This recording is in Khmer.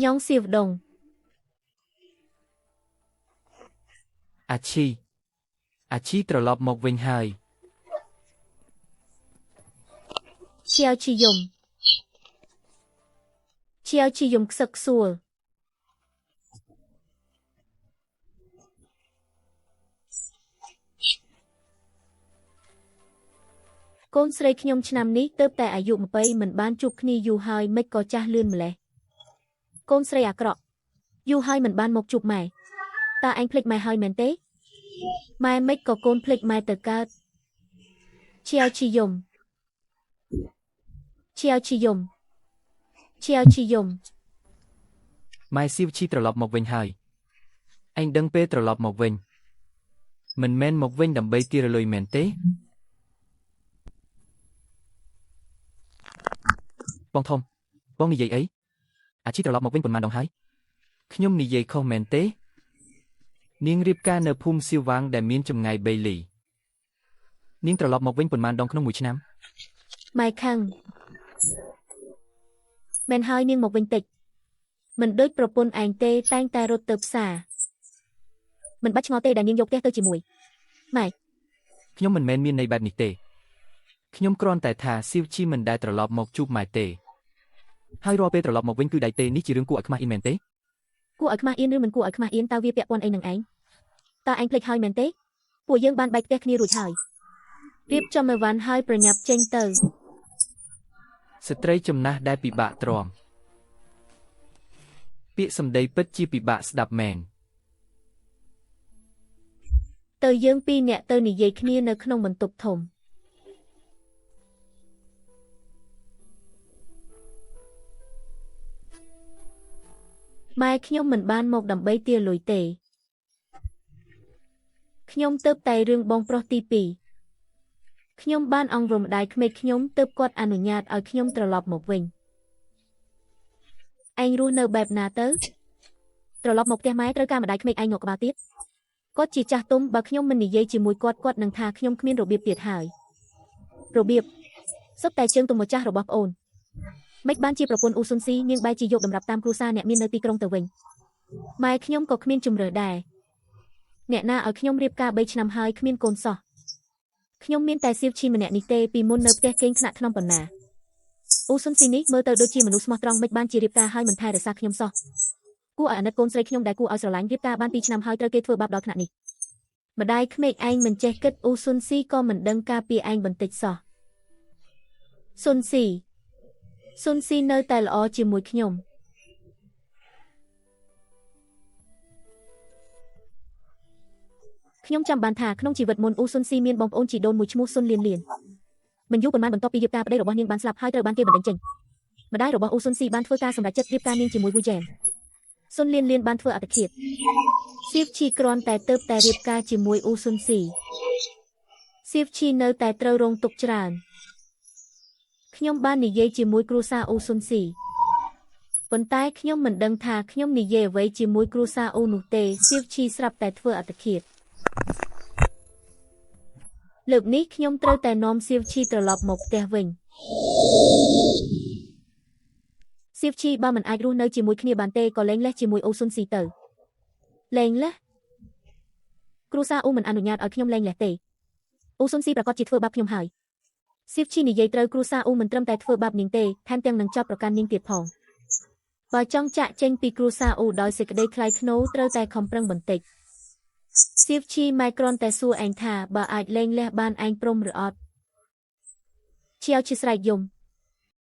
ញងសៀវដង អាឈីអាឈីត្រឡប់មកវិញហើយ ឈៀវឈីយំឈៀវឈីយំខ្សឹកខ្សួលកូនស្រីខ្ញុំឆ្នាំនេះទើបតែអាយុ20មិនបានជួបគ្នាយូរហើយមិនក៏ចាស់លឿនម្ល៉េះកូនស្រីអាក្រក់យូរហើយមិនបានមកជួបម៉ែតើឯងភ្លេចម៉ែហើយមែនទេម៉ែមិនក៏កូនភ្លេចម៉ែទៅកើតឈៀវឈីយំឈៀវឈីយំឈៀវឈីយំ ម៉ែសៀវឈីត្រឡប់មកវិញហើយឯងដឹងពេលត្រឡប់មកវិញមិនមែនមកវិញដើម្បីទារលុយមែនទេបងធំបងនិយាយអីអាជីត្រឡប់មកវិញប៉ុន្មានដងហើយខ្ញុំនិយាយខុសមែនទេនាងរៀបការនៅភូមិសៀវវាងដែលមានចម្ងាយ3លីនាងត្រឡប់មកវិញប៉ុន្មានដងក្នុងមួយឆ្នាំ ម៉ែខឹងមែនហើយនាងមកវិញតិចមិនដូចប្រពន្ធឯងទេតែងតែរត់ទៅផ្សារមិនបាច់ឆ្ងល់ទេដែលនាងយកផ្ទះទៅជាមួយម៉ែ ខ្ញុំមិនមែនមានន័យបែបនេះទេខ្ញុំគ្រាន់តែថាសៀវជីមិនដែលត្រឡប់មកជួបម៉ែទេហើយរាល់ពេលត្រឡប់មកវិញគឺដៃទេនេះជារឿងគួរឲ្យខ្មាស់អៀនមែនទេ គួរឲ្យខ្មាស់អៀនឬមិនគួរឲ្យខ្មាស់អៀនតើវាពាក់ព័ន្ធអីនឹងឯងតើឯងភ្លេចហើយមែនទេពួកយើងបានបែកផ្ទះគ្នារួចហើយរៀបចំអីវ៉ាន់ហើយប្រញាប់ចេញទៅ ស្ត្រីចំណាស់ដែលពិបាកទ្រាំពាក្យសម្ដីពិតជាពិបាកស្ដាប់មែន ទៅយើងពីរនាក់ទៅនិយាយគ្នានៅក្នុងបន្ទប់ធំម៉ែខ្ញុំមិនបានមកដើម្បីទារលុយទេខ្ញុំទៅតែរឿងបងប្រុសទី2ខ្ញុំបានអង្រំម្ដាយក្មេកខ្ញុំទើបគាត់អនុញ្ញាតឲ្យខ្ញុំត្រឡប់មកវិញឯងរស់នៅបែបណាទៅត្រឡប់មកផ្ទះម៉ែត្រូវការម្ដាយក្មេកឯងងក់ក្បាលទៀតគាត់ជាចាស់ទុំបើខ្ញុំមិននិយាយជាមួយគាត់គាត់នឹងថាខ្ញុំគ្មានរបៀបទៀតហើយរបៀបសុទ្ធតែជើងទុំម្ចាស់របស់ប្អូនមិនបានជាប្រពន្ធអ៊ូស៊ុនស៊ីនាងបែរជាយកតម្រាប់តាមគ្រួសារអ្នកមាននៅទីក្រុងទៅវិញម៉ែខ្ញុំក៏គ្មានជំរឿដែរអ្នកណាឲ្យខ្ញុំរៀបការ3ឆ្នាំហើយគ្មានកូនសោះខ្ញុំមានតែសៀវឈីម្នាក់នេះទេពីមុននៅផ្ទះគេងថ្នាក់ថ្នមប៉ុណ្ណាអ៊ូស៊ុនស៊ីនេះមើលទៅដូចជាមនុស្សស្មោះត្រង់មិនបានជារៀបការហើយមិនថែរក្សាខ្ញុំសោះគួរឲ្យអាណិតកូនស្រីខ្ញុំដែលគួរឲ្យស្រឡាញ់រៀបការបាន2ឆ្នាំហើយត្រូវគេធ្វើបាបដល់ថ្នាក់នេះម្ដាយក្មេកឯងមិនចេះគិតអ៊ូស៊ុនស៊ីក៏មិនដឹងការពារឯងបន្តិចសោះស៊ុនស៊ីស៊ុនស៊ីនៅតែល្អជាមួយខ្ញុំខ្ញុំចាំបានថាក្នុងជីវិតមុនអ៊ូស៊ុនស៊ីមានបងប្អូនជីដូនមួយឈ្មោះស៊ុនលៀនលៀនមិនយូរប៉ុន្មានបន្ទាប់ពីរៀបការប្តីរបស់នាងបានស្លាប់ហើយត្រូវបានគេបណ្តេញចេញម្ដាយរបស់អ៊ូស៊ុនស៊ីបានធ្វើការសម្រេចចិត្តរៀបការនាងជាមួយវូយ៉ែនស៊ុនលៀនលៀនបានធ្វើអត្តឃាតសៀវឈីគ្រាន់តែទៅតែរៀបការជាមួយអ៊ូស៊ុនស៊ីសៀវឈីនៅតែត្រូវរងទុក្ខច្រើនខ្ញុំបាននិយាយជាមួយគ្រួសារអ៊ូស៊ុនស៊ីប៉ុន្តែខ្ញុំមិនដឹងថាខ្ញុំនិយាយអ្វីជាមួយគ្រួសារអ៊ូនោះទេសៀវឈីស្រាប់តែធ្វើអត្តឃាតលើកនេះខ្ញុំត្រូវតែនាំសៀវឈីត្រឡប់មកផ្ទះវិញសៀវឈីបើមិនអាចរស់នៅជាមួយគ្នាបានទេក៏លែងលេះជាមួយអ៊ូស៊ុនស៊ីទៅលែងលេះគ្រួសារអ៊ូមិនអនុញ្ញាតឲ្យខ្ញុំលែងលេះទេអ៊ូស៊ុនស៊ីប្រកាសជាធ្វើបាបខ្ញុំហើយសៀវឈីនិយាយត្រូវគ្រួសារអ៊ូមិនត្រឹមតែធ្វើបាបនាងទេថែមទាំងនឹងចាប់ប្រកាន់នាងទៀតផងបើចង់ចាក់ចេញពីគ្រួសារអ៊ូដោយសេចក្តីថ្លៃថ្នូរត្រូវតែខំប្រឹងបន្តិចសៀវឈីម៉ែគ្រាន់តែសួរឯងថាបើអាចលែងលះបានឯងព្រមឬអត់ឈៀវឈីស្រែកយំ